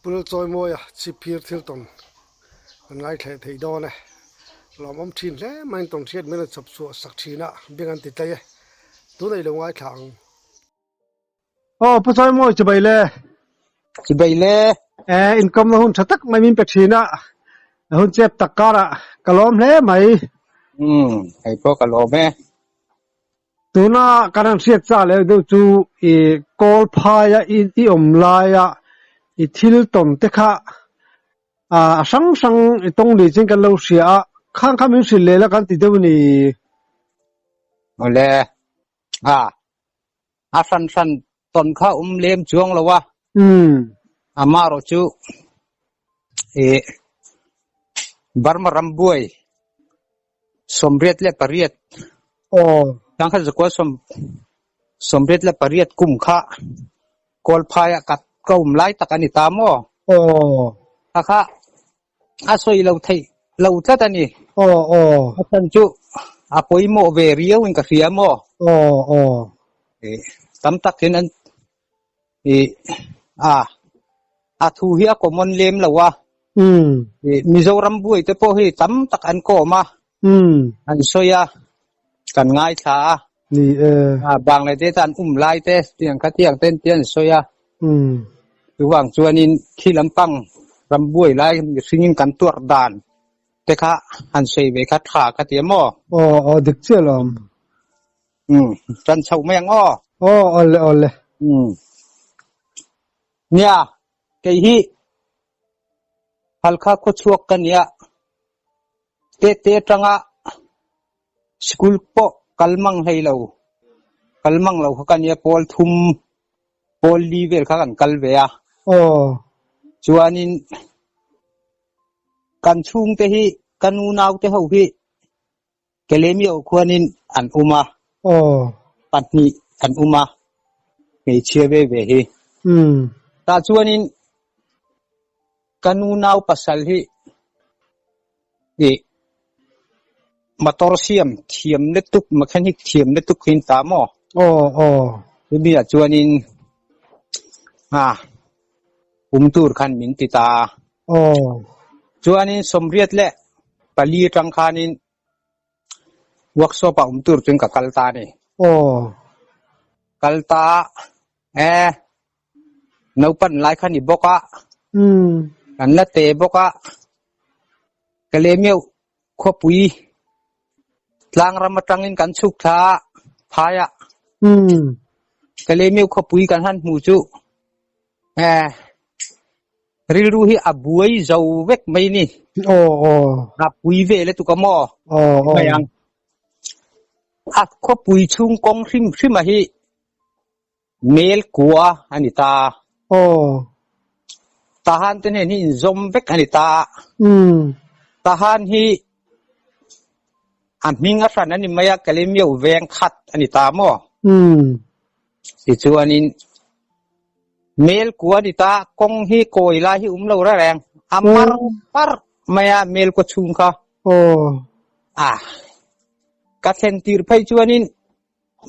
Pul Chawimawia chhipphir thil tawn kan ngaithleh thei dawn e. Lawmawm thin hle maiin tawn hriat min rawn chawp chhuah sak thin a, beng an ti tlai e. Tunah i lo ngaithla ang. Aw Pu Chawimawi chibai le. Chibai le. E inkawmna hun tha tak mai min pe thin a, hun chep tak karah ka lawm hle mai. Umm hei pawh ka lawm e. Tuna kan han hriat chak leh deuh chu i kawl phaia i i awm laia i thil tawn te kha a hrang hrang i tawng ni chin kan lo hria a, khang kha min hrilh leh la kan ti deuh a ni. Awle a a hran hran tawn kha awm lem chuang lo a. Umm. Amaherawh chu ih Burma ram buai 88. Aw. Tangkhat zakua sawm 88 kum kha Kawlphaia kat ka um lai tak a ni ta maw? Aw. Kha kha a sawi lo theih lo tlat a ni. Aw aw. A chhan chu a pawimawh ve riau in ka hria maw? Aw aw. Tam takin an Ih a a thu hi a common lem lo a. Umm. Ih Mizoram buai te pawh hi tam tak an kawm a. Umm. An sawi a, kan ngaithla a. Ni e. A Bangladesh an um lai te tiang kha tiang ten te an sawi a. Umm. Chuvang chuanin khi lampang ram buai lai mihringin kan tuarh dan te kha han sawi ve kha tha ka ti a maw? Aw aw dik chiah alawm. Umm tan chho mai ang aw. Aw awle awle. Umm nia kei hi Halkha khawchhuak ka nia te te atanga school pawh kal mang hlei lo kal mang lo kha ka nia pawl thum pawl li vel kha kan kal ve a. Aw. Chuanin kan chhungte hi ka nu naute ho hi Kelemio khuanin an um a. Aw. 2 an um a, hmeichhia ve ve hi. Umm. Tah chuanin ka nu nau pasal hi ih motor siam thiam lutuk, mechanic thiam lutuk hi an ta maw? Aw aw. Chumi ah chuanin ah um tur khan min ti ta a. Aw. Chuanin 84 atang khanin workshop ah um tur chuan ka kal ta a ni. Aw. Kal ta e naupan lai kha ni bawk a. Umm. Kan la te bawk a. Ka leh meuh khawpui tlang ram atangin kan chhuk thla a phai a. Umm. Ka leh meuh khawpui kan han hmu chu e Rilru hi a buai zo vek mai ni. Aw aw. A pui ve le tuk a maw? Aw aw. Mai ang. A khawpui chhung kawng hrim hrim a hi mel kua a ni ta. Aw. Tahan te hnen hi inzawm vek a ni ta. Umm. Tahan hi a hming a hran a ni mai a, Kalemyo veng khat a ni ta maw? Umm. Tichuanin Mel kua ni ta, kawng hi kawi lai hi um lo reng reng. A mar par mai a mel kua chhung kha. Aw. A ka thlen tir phei chuanin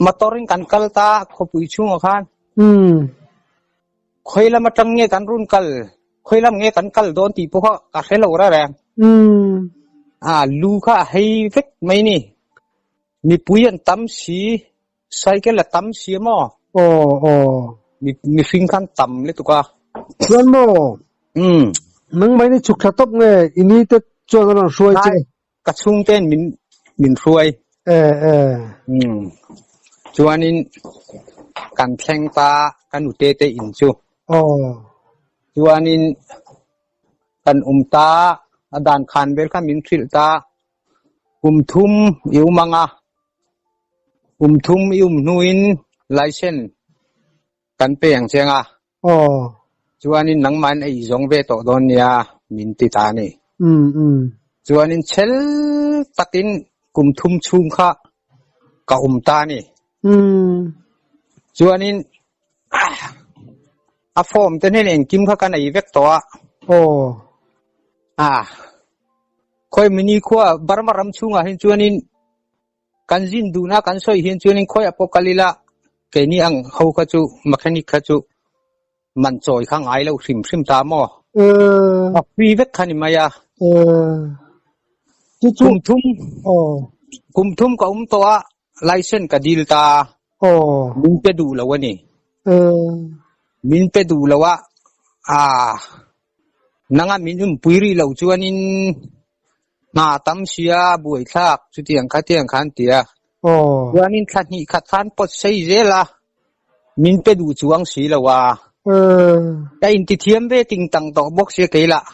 motor in kan kal ta khawpui chhungah khan. Umm. Khawi lam atang nge kan run kal, khawi lam nge kan kal dawn tih pawh kha ka hre lo reng reng. Umm. A lu kha a hei vek mai ni. Mipui an tam si, Cycle a tam si a maw? Aw aw. Mi mihring khan tam lutuk a. Chuan maw? Umm. Nang mai ni chhuk thla tawp nge i ni te chuan a rawn hruai che? Ka chhung ten min min hruai. E e. Umm. Chuanin kan thleng ta ka nute te in chu. Aw. Chuanin kan um ta a dan khan vel kha min hrilh ta kum thum i um ang a. Kum thum i um hnuin license kan pe ang che anga. Aw. Chuanin nangmahin a izawng ve tawh dawn nia min ti ta a ni. Umm umm. Chuanin chhel takin kum thum chhung kha ka um ta a ni. Umm. Chuanin a form te hnen engkim kha ka nei vek tawh a. Aw. Ah. Khawi mini khua Burma ram chhungah hian chuanin kan zin duhna kan sawi hian chuanin khawiah pawh kal ila keini ang ho kha chu mechanic kha chu man chawi kha ngai lo hrim hrim ta maw? A free vek kha ni mai a. Chu chu Kum thum aw kum thum ka um tawh a license ka dil ta. Aw. Min pe duh lo a ni. Min pe duh lo a ah nanga min um pui rih lo chuanin hna tam sia buaithlak chutiang kha tiang khan tia. Aw. Chuanin thla hnih khat khan pawt sei zel a min pe duh chuang si lo a. Ka intithiam ve ting tang tawh bawk sia kei lah.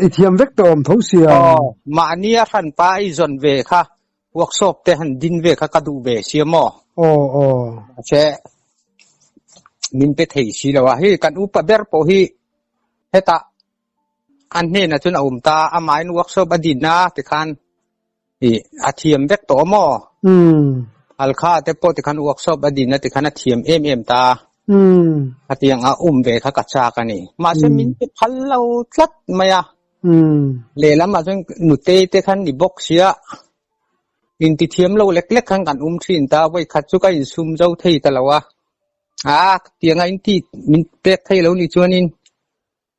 I thiam vek tawh awm tho sia. Aw, mahni a hranpa ei zawn ve kha workshop te han din ve kha ka duh ve sia maw? Aw, aw. Mahse min pe thei si lo a. Hei kan upa ber pawh hi hetah an hnenah chuan a awm ta, amahin workshop a din a tikhan i a thiam vek tawh a maw? Alkha te pawh tikhan workshop a din a tikhan a thiam em em ta. Khatiang a awm ve kha ka chak a ni. Mahse min pe phal lo tlat mai a. Lehlamah chuan nutei te khan ni bawk sia intithiam lo lek lek khan kan awm thin ta, vawikhat chu ka insum zo thei ta lo a. A tianga inti min pek thei lo ni chuanin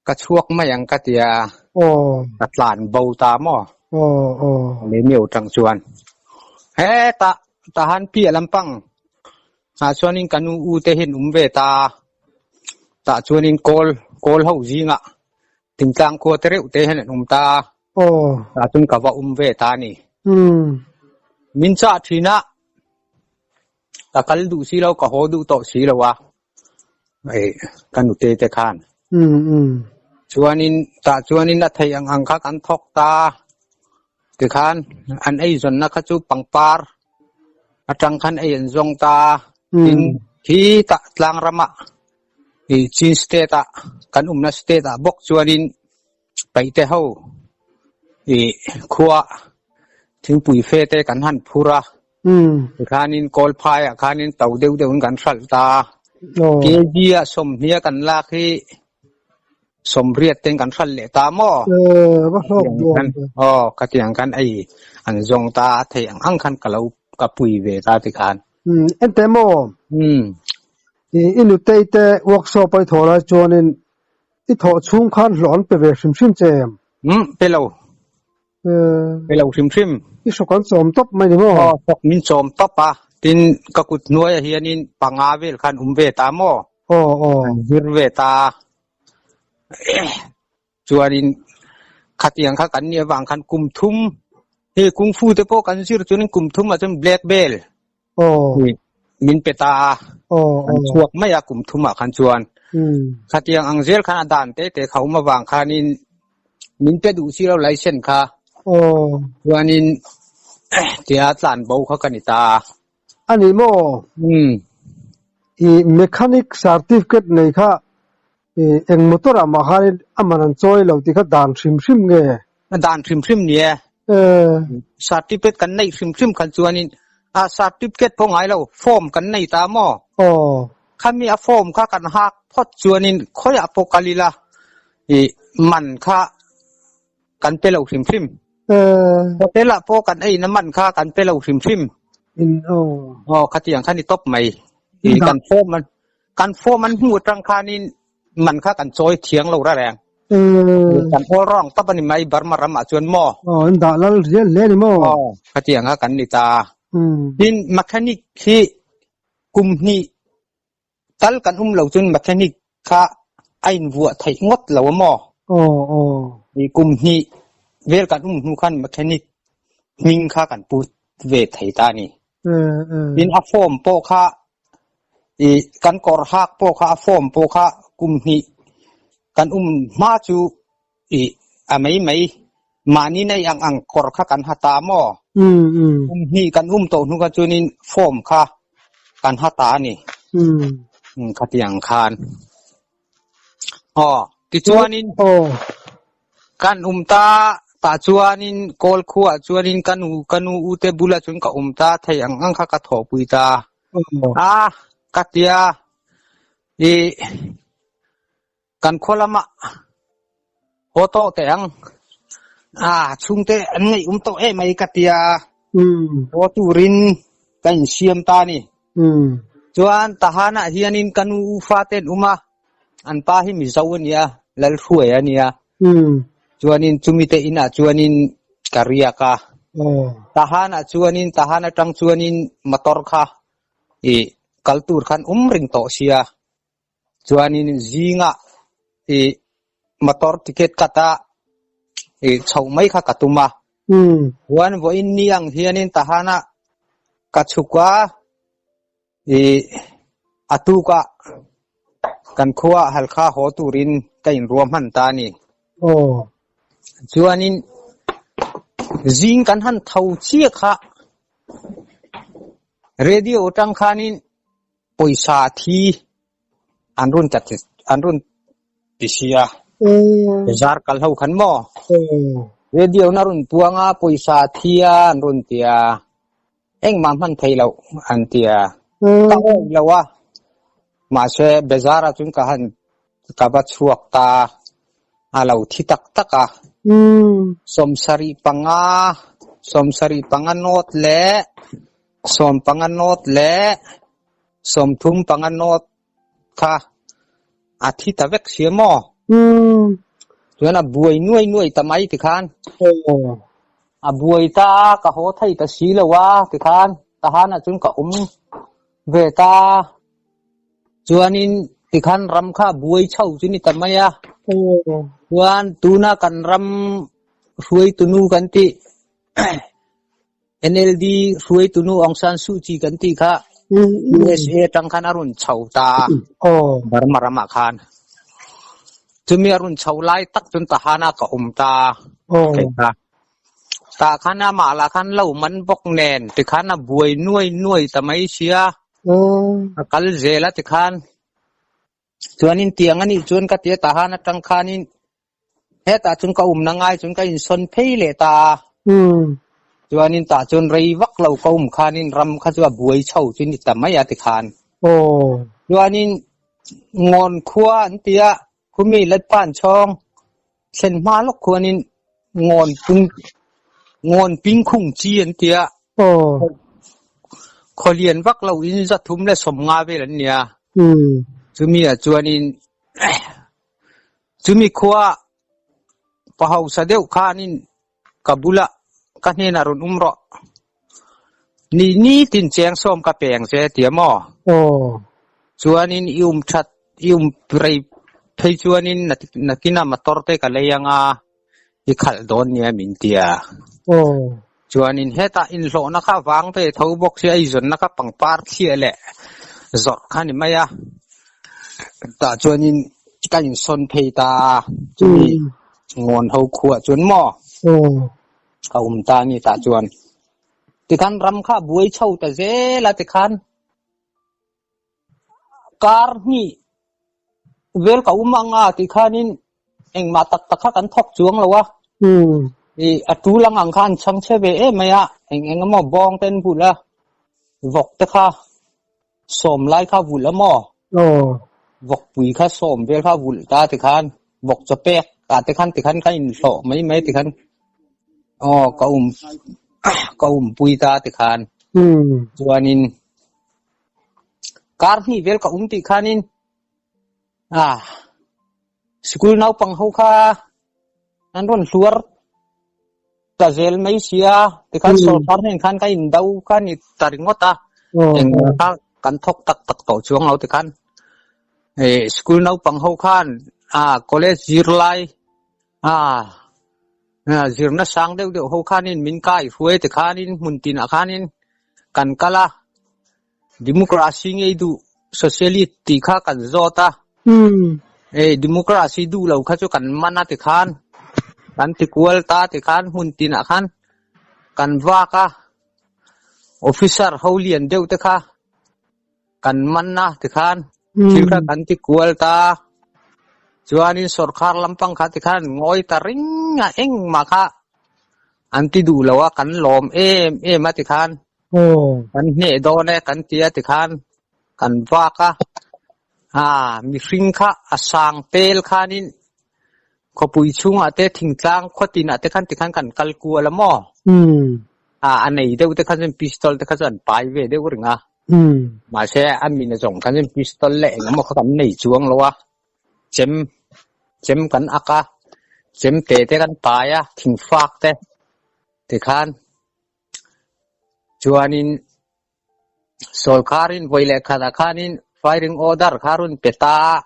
ka chhuak mai ang ka tia ka tlan bo ta maw? Lei meuh atang chuan hetah tahan piah lampang ah chuanin ka nu u te hian awm ve ta tah chuanin kawl kawl ho zingah thingtlang khua te reuh te hian an awm ta tah chuan ka va awm ve ta a ni. Min chah thin a ka kal duh si lo ka haw duh tawh si lo a. Hei ka nute te khan. Chuanin tah chuanin a theih ang ang kha kan thawk ta. Tikhan an ei zawnna kha chu pangpar atang khan ei an zawng ta. Tin khi tah tlang ramah i Chin state ah kan umna state ah bawk chuanin paihte ho i khua thingpui fe te kan han phur a. Tikhanin kawl phaiah khanin to deuh deuhin kan hralh ta. Kg ah sawmhnia kan lak hi sawmriat ten kan hralh leh ta maw? Aw khatiang khan ei an zawng ta a theih ang ang khan ka lo ka pui ve ta tikhan. Ente maw? I nutei te workshop a i thawh lai chuanin i thawh chhung khan hlawh an pe ve hrim hrim che em? Pe lo. Pe lo hrim hrim. I hrawk an chawm tawp mai ni maw? Aw, hrawk min chawm tawp a. Tin, ka kut hnuaiah hianin panga vel khan awm ve ta maw? Aw, aw. An zir ve ta. Chuanin khatiang kha kan nih avang khan kum thum, hei kung fu te pawh kan zir chuanin kum thum ah chuan black belt Aw. min pe ta a. Aw, Kan aw. chhuak mai a kum thum ah khan chuan. Khatiang ang zel khan a dan te te kha awm avang khanin min pe duh si lo license kha. Aw. Chuanin tia tlan bo kha ka ni ta a. A ni maw? I mechanic certificate nei kha eng motor ah mah khanin a man an chawi lo tih kha dan hrim hrim nge? A dan hrim hrim ni e. Certificate kan neih hrim hrim khan chuanin a certificate pawh ngai lo form kan nei ta maw? Aw. Khami a form kha kan hak phawt chuanin khawiah pawh kal ila i man kha kan pe lo hrim hrim. Hotel ah pawh kan eina man kha kan pe lo hrim hrim. In aw. Aw khatiang kha ni tawp mai. I kan form an kan form an hmuh atang khanin man kha kan chawi thiang lo ra reng. Kan awl rawng tawp a ni mai Burma ram ah chuan maw. Aw an dah lal rial hle a ni maw. Aw khatiang kha kan ni ta. Tin mechanic hi kum hnih tal kan um lo chuan mechanic kha a invuah theih ngawt lo a maw. Aw aw. Kum hnih vel kan um hnu khan mechanic hming kha kan pu ve thei ta a ni. Tin a form pawh kha i kan kawr hak pawh kha a form pawh kha kum hnih kan um hma chu i a mai mai mahni nei ang ang kawr kha kan ha ta maw? Kum hnih kan um tawh hnu kha chuanin form kha kan ha ta a ni. Khatiang khan. Aw, tichuanin kan um ta tah chuanin kawl khuaah chuanin ka nu ka nu u te bulah chuan ka um ta thei ang ang kha ka thawhpui ta. A ka tia i kan khaw lamah haw tawh teh ang a chhungte an ngaih um tawh em mai ka tia haw turin ka insiam ta a ni. Chuan Tahanah hianin ka nu u faten um a, an pa hi Mizo a nia, Lalhruai a nia. Chuanin chumi te inah chuanin ka riak a. Tahan ah chuanin Tahan atang chuanin motor kha i kal tur khan um reng tawh sia. Chuanin zingah i motor ticket cut a i chhoh mai kha ka tum a. Chuan vawiin ni ang hianin Tahan ah ka chhuk a. I a tukah kan khua Halkha haw turin ka inruah hman ta a ni. Chuanin zing kan han tho chiah kha radio atang khanin pawisa thi an rawn ta an rawn ti si a. Bazar kal ho khan maw? Radio na rawn puang a pawisa thi a an rawn ti a. Engmah hman thei loh an ti a, ka awih lo a, mahse Bazar ah chuan ka han ka va chhuak ta a lo thi tak tak a, 75, 75 note leh 15 note leh 35 note kha a thi ta vek sia maw? Chuan a buai nuai nuai ta mai tikhan. A buai ta a, ka haw thei ta si lo a tikhan tahanah chuan ka awm ve ta. Chuanin tikhan ram kha a buai chho chu ni ta mai a. Chuan tuna kan ram hruaitunu kan tih NLD hruaitunu Aung San Suu Kyi kan tih kha USA atang khan a rawn chho ta a, Burma ramah khan. Chumi a rawn chho lai tak chuan Tahan-ah ka awm ta a, kei kha. Tah khan amah lah khan lo man bawk nen tikhan a buai nuai nuai ta mai sia, a kal zel a tikhan. Chuanin tiang a nih chuan ka tia Tahan atang khanin Hetah chuan ka umna ngai chuan ka insawn phei leh ta a. Chuanin tah chuan rei vak lo ka um khanin ram kha chu a buai chho chu ni ta mai a tikhan. Chuanin Ngawn khua an ti a, khumi Latpan chhawng thlen hma lawk khuanin Ngawn pung Ngawn ping khung chi an ti a. Khawlian vak lo in 350 vel an nia. Chumi ah chuanin Chumi khua pa hausa deuh khanin ka bulah ka hnenah rawn um rawh. Ni nitin cheng sawm ka peng che tia maw? Chuanin i um that i um rei phei chuanin nakinah motor te ka lei anga i khalh dawn nia min tia. Chuanin hetah inhlawhna kha vang ve tho bawk sia eizawnna kha pangpar thliah leh zawrh kha ni mai a. Tah chuanin ka insawn phei ta a, chumi ngawn ho khuah chuan maw ka awm ta a ni tah chuan. Tikhan ram kha a buai chho ta zel a tikhan kar hnih vel ka awm ang a tikhanin engmah tak tak kha kan thawk chuang lo a. I a tul ang ang kha an chhang chhe ve em mai a, eng eng emaw bawng te an vulh a, vawk te kha sawm lai kha vulh a maw? Vawkpui kha sawm vel kha vulh ta tikhan vawk chaw pek ah te khan tikhan ka inhlawh mai mai tikhan aw ka um ka umpui ta tikhan chuanin kar hnih vel ka um tih khanin ah sikul naupang ho kha an rawn hluar ta zel mai sia tikhan sorkar hnen khan ka in do kha ni ta ringawt a eng kha kan thawk tak tak tawh chuang lo tikhan eh school naupang ho khan a college zirlai a zirna sang deuh deuh ho khanin min kai hruai tikhanin hmun tinah khanin kan kal a democracy ngei duh socialist tih kha kan zawt a eh democracy duh lo kha chu kan man a tikhan kan ti kual ta tikhan hmun tinah khan kan vak a officer ho lian deuh te kha kan man a tikhan thil kha kan ti kual ta chuanin sorkar lampang kha tikhan ngawi ta ring a engmah kha an ti duh lo a kan lawm em em a tikhan Kan hneh dawn e kan ti a tikhan kan vak a, aa mihring kha a sang tel khanin khawpui chhungah te thingtlang khawtinah te khan tikhan kan kal kual a maw? Aa a nei deuh te kha chuan pistol te kha chu an pai ve deuh reng a, mahse a min a zawng khan chuan pistol leh engemaw kha kan nei chuang lo a, chem chem kan ak a. Chemte te kan pai a, thingfak te tikhan chuanin sawrkarin vawi leh khatah khanin firing order kha rawn pe ta a,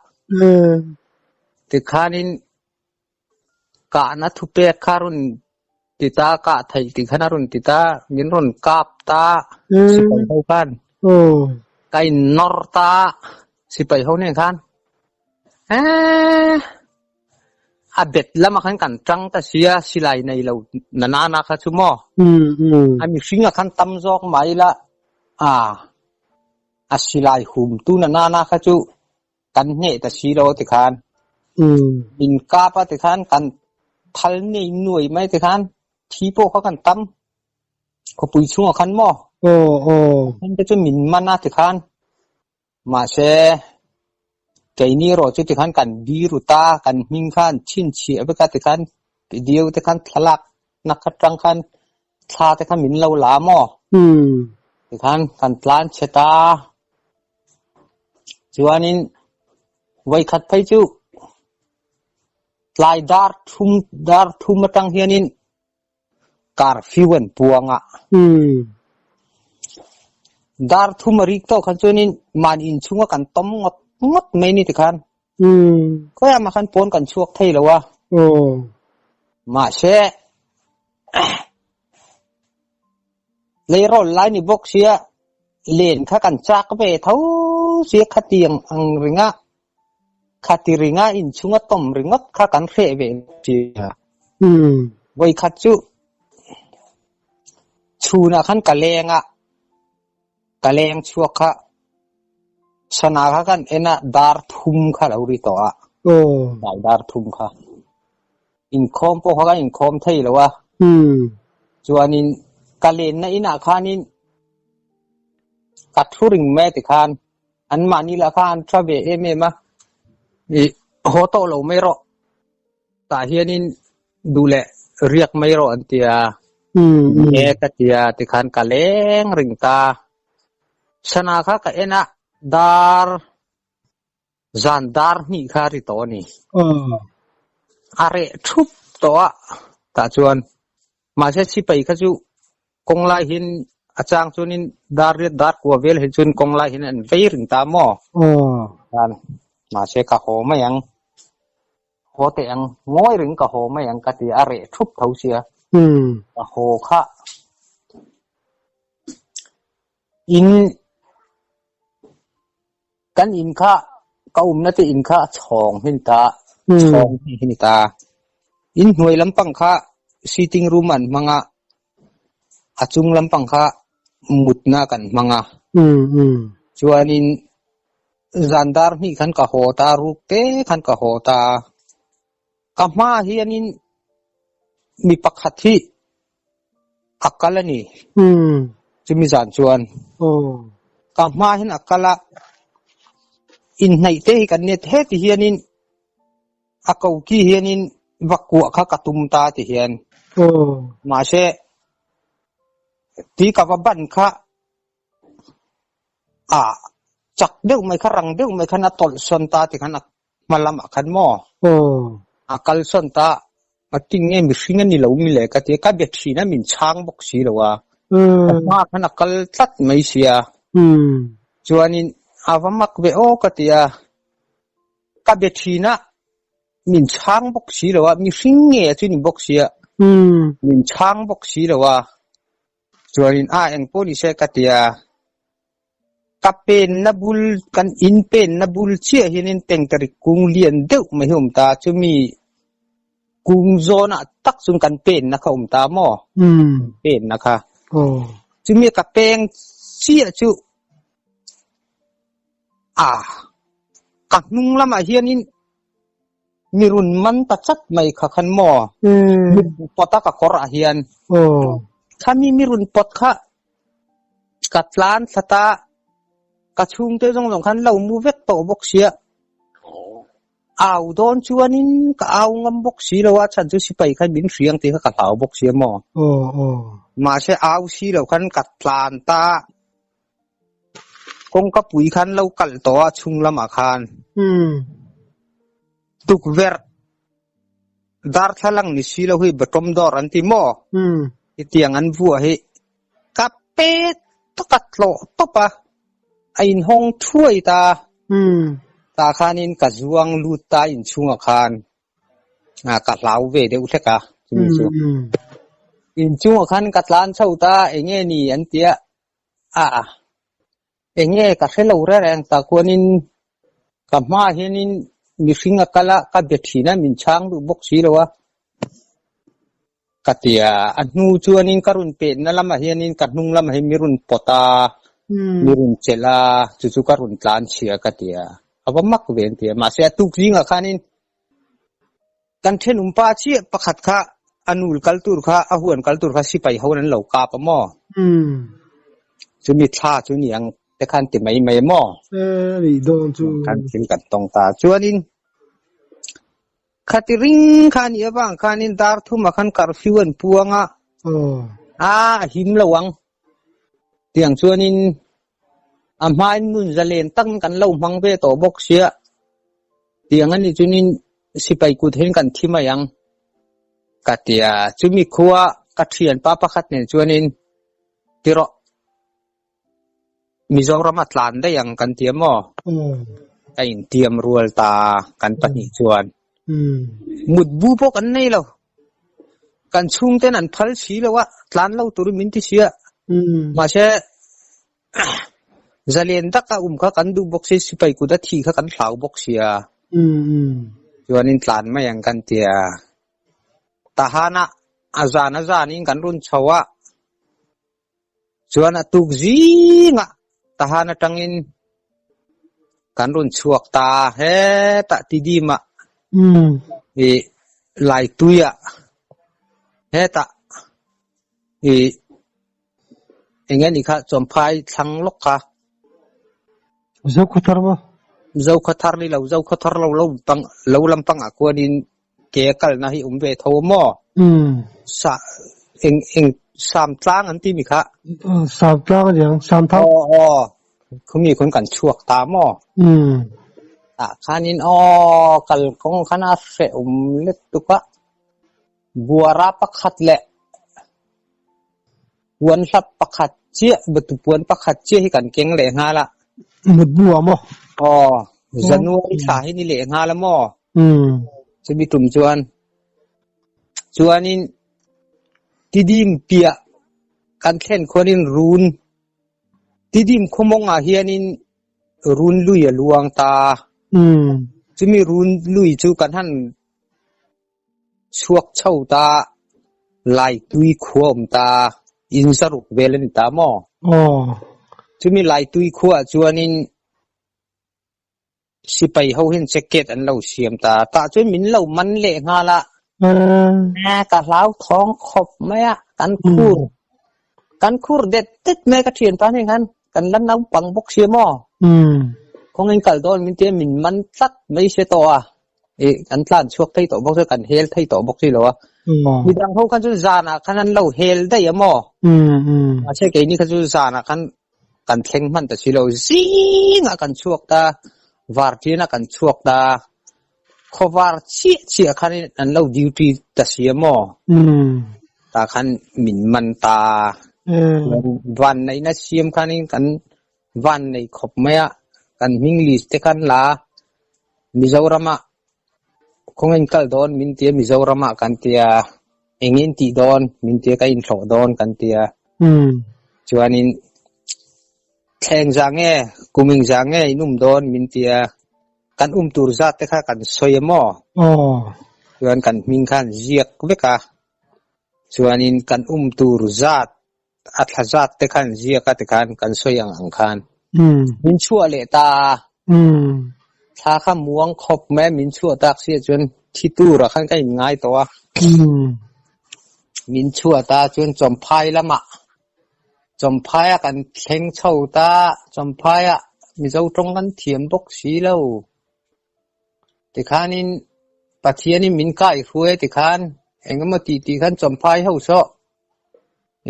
tikhanin kahna thupek kha rawn ti ta, kah theih tih khan a rawn ti ta, min rawn kap ta sipai ho khan ka innawr ta sipai ho nen khan eee. A bet lamah khan kan tang ta sia, silai nei lo na nana kha chu maw? A mihring ah khan tam zawk mah ila a a silai hum tu na nana kha chu kan hneh ta si lo tikhan min kap a tikhan kan thal nei nuai mai tikhan thi pawh kha kan tam khawpui chhungah khan maw? Then te chu min man a tikhan. Mahse, keini erawh chu tikhan kan biru ta, kan hming khan chhinchhiah vek a, tikhan video te khan thlalak na kha tang khan thla te kha min lo la maw? Tikhan kan tlan chhe ta. Chuanin vawikhat phei chu tlai dar thum dar thum atang hianin Curfew an puang a. Dar thum a rik tawh khan chuanin mahni inchhunga kan tawm ngawt ngawt mai ni tikhan. Khawiah mah khan pawn kan chhuak thei lo a. Mahse, leirawl lai ni bawk sia len kha kan chak ve tho sia khatiang ang ringa Khati ringa inchhunga tawm ringawt kha kan hreh ve sia. Vawikhat chu chhunah khan ka leng a, ka leng chhuak kha sana kha kan en a, dar thum kha lo ri tawh a, tlai dar thum kha. Inkhawm pawh kha kan inkhawm thei lo a, chuanin ka lenna inah khanin ka thu ring mai a tikhan. An mahni lah kha an tha ve em em a, ih haw tawh lo mai rawh, tah hianin duh leh riak mai rawh an ti a, e ka ti a tikhan ka leng ring ta. Sana kha ka en a, dar zan dar hnih kha a ri tawh a ni. A reh thup tawh a, tah chuan mahse sipai kha chu Kawng lai hin a chang chuanin dar riat dar kua vel hi chuan kawng lai hin an vei ring ta maw? Chuan mahse ka haw mai ang, haw teh ang, ngawi ring ka haw mai ang ka ti a, reh thup tho sia. Ka haw kha in kan in kha ka umna te in kha a chhawng hi ni ta, chhawng hi ni ta. In hnuai lampang kha sitting room an hmang a, a chung lampang kha mutna kan hmang a. Chuanin zan dar hnih khan ka haw ta, ruk te khan ka haw ta. Ka hma hianin mi pakhat hi a kal a ni. Chumi zan chuan ka hma hian a kal a, inhnaih te hi kan nia heti hianin a koki hianin va kuah kha ka tum ta ti hian. Mahse, ti ka va ban kha a chak deuh mai kha rang deuh mai khan a tawlh sawn ta ti khan a hma lamah khan maw a kal sawn ta a ting nge mihring a ni lo mi le ka ti a, ka be thin a min chhang bawk si lo a, ka hma khan a kal tlat mai sia chuanin a va mak ve aw ka ti a, ka be thin a min chhang bawk si lo a, mihring nge chu ni bawk sia min chhang bawk si lo a. Chuanin a eng pawh ni se ka ti a, ka penna bul, kan in penna bul chiah hianin tengtarik kung lian deuh mai hi a awm ta, chumi kung zawnah tak chuan kan penna kha a awm ta maw? Penna kha. Chumi ka peng chiah chu a ka hnung lamah hianin Mi run man ta chat mai kha khan maw? Mi run pawt a ka kawr ah hian. Khami mi run pawt kha ka tlan thlat a, ka chhungte zawng zawng khan lo mu vek tawh bawk sia. Au dawn chuanin ka au ngam bawk si lo a, chhan chu sipai khan min hriang tih kha ka hlau bawk sia maw? Mahse au si lo khan ka tlan ta a. Kawngka pui khan lo kalh tawh a chhung lamah khan tukverh Darthlalang ni si lo hi bottom door an ti maw? Hetiang an vuah hi ka pet tawk a tlawh tawp a, a inhawng thuai ta. Tah khanin ka zuang lut ta inchhungah khan ka hlau ve deuh hlek a chumi chu. Inchungah khan ka tlan chho ta enge ni an tia a Enge ka hre lo reng reng tak chuanin ka hmaah hianin mihring a kal a, ka be thin a, min chhang duh bawk si lo a. Ka ti a, a hnu chuanin ka rawn petna lamah hianin ka hnung lamah hian mi rawn pawt a, mi rawn chelh a, chu chu ka rawn tlan chhia ka ti a, a va mak ve an ti a. Mahse a tuk zingah khanin kan thenawm pa chiah pakhat kha a nul kal tur kha a huan kal tur kha sipai ho an lo kap a maw? Chumi thla chu ni ang te khan ti mai mai maw? Ni dawn chu. Kan thil kan tawng ta. Chuanin khati ring kha ni avang khanin dar thuma khan curfew an puang a. A him lo ang. Tiang chuanin a hmain nun zalen takin kan lo hmang ve tawh bawk sia. Tiang a nih chuanin sipai kut hian kan thi mai ang ka ti a. Chumi khua ka thianpa pakhat nen chuanin ti rawh Mizoram a tlan daih ang kan ti a maw? Ka intiam rual ta kan pahnih chuan. Mutbu pawh kan nei lo. Kan chhungten an phal si lo a, tlan lo turin min ti si a. Mahse, zalen taka um kha kan duh bawk si, sipai kut a thi kha kan hlau bawk si a. Chuanin tlan mai ang kan ti a. Tahana a zan a zanin kan rawn chho a. Chuan a tuk zingah tahan atangin kan rawn chhuak ta hetah Tidimah ih Laituiah hetah ih eng nge nih kha Chawmphai thlang lawk kha. Zokhawthar maw? Zokhawthar ni lo, Zokhawthar lo lo pang lo lampangah khuanin ke kalna hi um ve tho maw? Sa eng eng sam tlang an ti mi kha. Sam tlang a niang, sam thang. Aw aw, khumi khun kan chhuak ta maw? Tah khanin aw kal kawng khan a hreh um let tuk a, buara pakhat leh puan hlap pakhat chiah, batu puan pakhat chiah hi kan keng leh nghal a. Mutbu ah maw? Aw, January thla hi ni leh nghal a maw? Chumi tum chuan chuanin Tidim piah kan thlen khuanin run Tidim khawmawngah hianin run lui a luang ta. Chumi run lui chu kan han Chhuak chho ta, Laitui khua awm ta, in zaruk vel a ni ta maw? Chumi Laitui khuaah chuanin sipai ho hian jacket an lo siam ta, tah chuan min lo man leh nghal a. Ka hlau thawng khawp mai a, kan khur, kan khur det det mai ka thianpa hnen khan kan la naupang bawk sia maw? Kawngin kal dawn min tia min man tlat mai sia tawh a. I kan tlan chhuak thei tawh bawk chu kan hel thei tawh bawk si lo a. Midang ho khan chu zanah khan an lo hel daih a maw? Mahse keini kha chu zanah khan kan thleng hman ta si lo. Zingah kan chhuak ta, vartianah kan chhuak ta, khawvar chiah chiah khan an lo duty ta si a maw? Tah khan min man ta. Vanneihna siam khanin kan van nei khawp mai a, kan hming list te khan la Mizorama kawngin kal dawn min tia Mizorama kan tia engin tih dawn min tia ka inhlawh dawn kan tia chuanin thleng za nge kuming za nge in um dawn min tia kan um tur zat te kha kan sawi a maw chuan kan hming khan ziak vek a chuanin kan um tur zat a thla zat te khan ziak a tikhan kan sawi ang ang khan min chhuah leh ta a. Thla kha muang khawp mai a min chhuah tak sia chuan thi tur ah khan ka in ngai tawh a. Min chhuah ta chuan Chawmphai lamah Chawmphai a kan thleng chho ta Chawmphai ah Mizo tawng kan thiam bawk si lo. Tikhanin Pathianin min kaihruai tikhan engemaw tih tih khan Chawmphai ho saw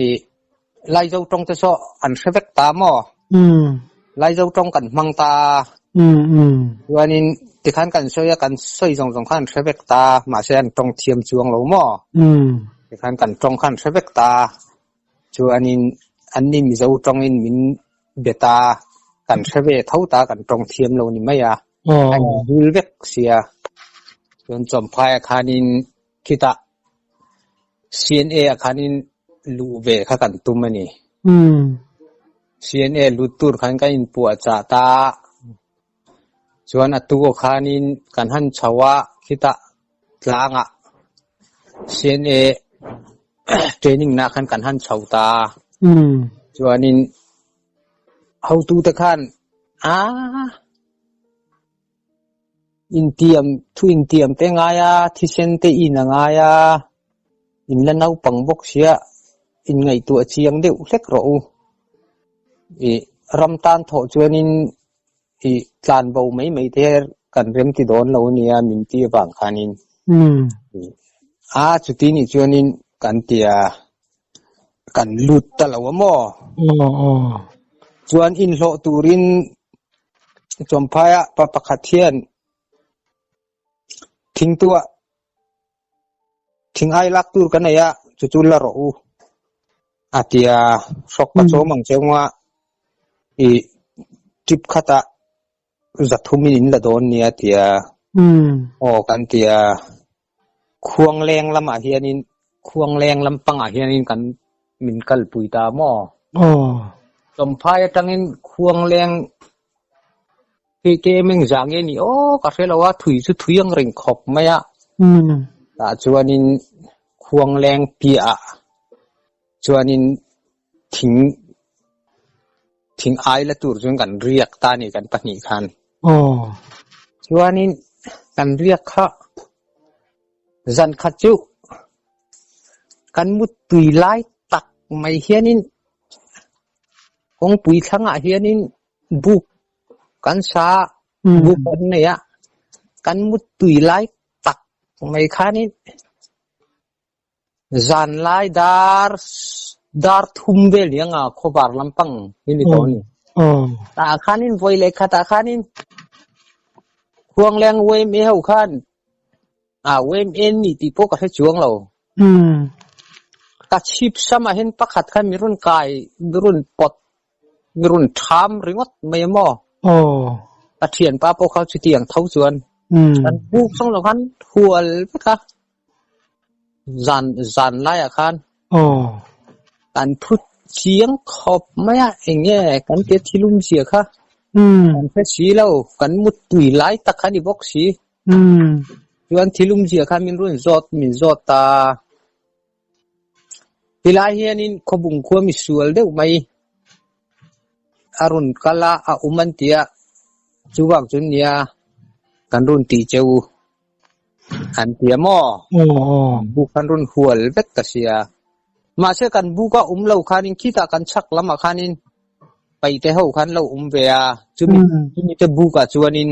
I Laizo tawng te saw an hre vek ta maw? Laizo tawng kan hmang ta. Chuanin Tikhan kan sawi a, kan sawi zawng zawng khan an hre vek ta, mahse an tawng thiam chuang lo maw? Tikhan kan tawng khan an hre vek ta, chuanin anni Mizo tawngin min be ta, kan hre ve tho ta, kan tawng thiam lo ni mai a, a inzul vek sia. Chuan Chawmphaiah khanin khitah CNA ah khanin luh ve kha kan tum a ni. CNA lut tur khan kan inpuahchah ta. Chuan a tu aw khanin kan han chho a, khitah tlangah CNA training na khan kan han chho ta. Chuanin hotute khan a intiam thu intiam te ngai a, thisen te in a ngai a, in la naupang bawk sia inngaihtuah chiang deuh hlek rawh u. Ih ram tan thawh chuanin ih tlan bo mai mai te kan rem ti dawn lo ania min ti avang khanin a chuti nih chuanin kan tia kan lut ta lo a maw? Chuan inhlawh turin Chawmphaia pa pakhat hian thingtuah thing ai lak tur ka nei a, chu chu la rawh u a ti a, hrawk ka chawm ang che unga ih trip khatah zathumin in la dawn nia a ti a, aw kan ti a, Khuangleng lamah hianin Khuangleng lampangah hianin kan min kalpui ta maw? Chawmphai atangin Khuangleng Khi ke meng zah nge ni aw ka hre lo a, thui chu thui ang reng khawp mai a. Tah chuanin khuangleng piahah chuanin thing thing ai la tur chuan kan riak ta a ni kan pahnih khan. Chuanin kan riak kha zan khat chu kan muttui lai tak mai hianin kawngpui thlangah hianin buk kan sa buk kan nei a kan muttui lai tak mai khanin zan lai dar dar thum vel ni anga khawvar lampang hi ni tawh a ni tah khanin vawi leh khatah khanin Khuangleng YMA ho khan a YMA ni tih pawh ka hre chuang lo ka chhip samah hian pakhat khan mi rawn kai mi rawn pawt Mi rawn ṭham ringawt mai a maw? Ka ṭhianpa pawh kha chutiang tho chuan kan buk sawng lo khan hual vek a, zan zan laiah khan kan thu chiang khawp mai a, eng nge kan tia thilum zia kha kan hre si lo, kan muttui lai tak kha a ni bawk si. Chuan thilum zia kha min rawn zawt min zawt ta. Tilai hianin khawbung khua mi sual deuh mai a rawn kal a, a awm an ti a, chuvang chu nia kan rawn tih che u an ti a maw? Buk an rawn hual vek ta sia. Mahse kan buk a awm lo khanin khitah kan chhak lamah khanin paite ho khan lo awm ve a, chumi chumi te bukah chuanin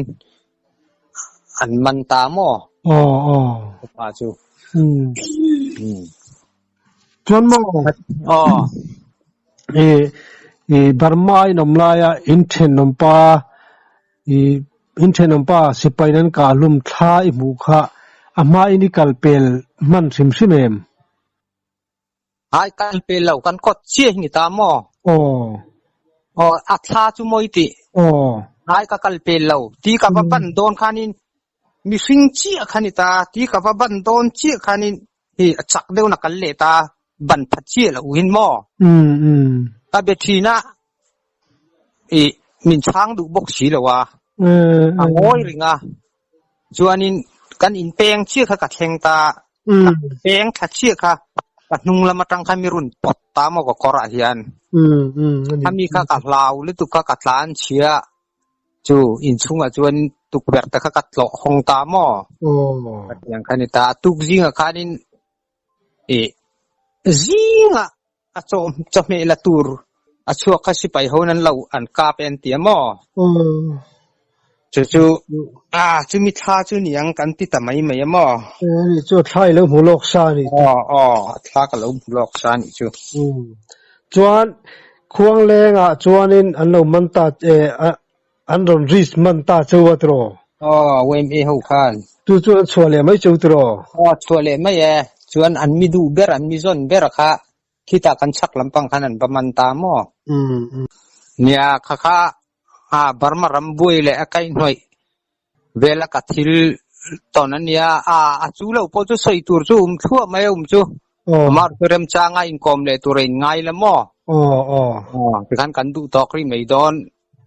An man ta maw? Aw aw. Upa chu. Um. Chuan maw? Aw. I i Burma in awm laia in thenawm pa i in thenawm pa sipai in an kah hlum thla i hmuh kha a hma in i kal pel hman hrim hrim em? Ai kal pel lo kan kawt chiah hi ni ta maw? Aw. Aw a thla chu mawi tih. Aw. Ai ka kal pel lo ti ka va ban dawn khanin mihring chiah kha ni ta ti ka va ban dawn chiah khanin hi a chak deuh na kal leh ta ban phat chiah lo hin maw? Um um. Ka be thin a i min chhang duh bawk si lo a. A ngawi ring a. Chuanin kan inpeng chiah kha ka thleng ta, ka peng thla chiah kha ka hnung lam atang khan mi rawn pawt ta maw ka kawrah hian. Ami kha ka hlau lutuk kha ka tlan chhia chu inchhungah chuan tukverh te kha ka tlawh hawng ta maw. Hetiang kha a ni ta. A tuk zingah khanin ih zingah A chaw chawhmeh la tur a chhuak kha sipai ho in an lo an kap e an ti a maw? Chu chu a chumi thla chu niang kan ti ta mai mai a maw? Ani chu a thla i lo hmu lawk sa a nih chu. Aw aw a thla ka lo hmu lawk sa a nih chu. Chuan Khuanglengah chuanin an lo man ta an rawn risk man ta cheu a tiraw? Aw YMA ho khan. Chu chu an chhuah leh mai cheu tiraw? Aw chhuah leh mai e. Chuan an mi duh ber an mi zawn ber kha khitah kan chhak lampang khan an va man ta maw? Nia kha kha a Burma ram buai leh a kaihhnawih vela ka thil tawn a nia a a chu lo pawh chu sawi tur chu um thluah mai a um chu amah chu remchanga inkawm leh tur a inngai la maw? Aw aw. Aw tikhan kan duh tawk rih mai dawn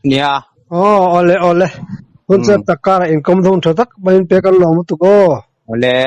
nia. Aw awle awle. Hun chat tak karah inkawm dawn tha tak mai in pek an lawm lutuk aw. Awle.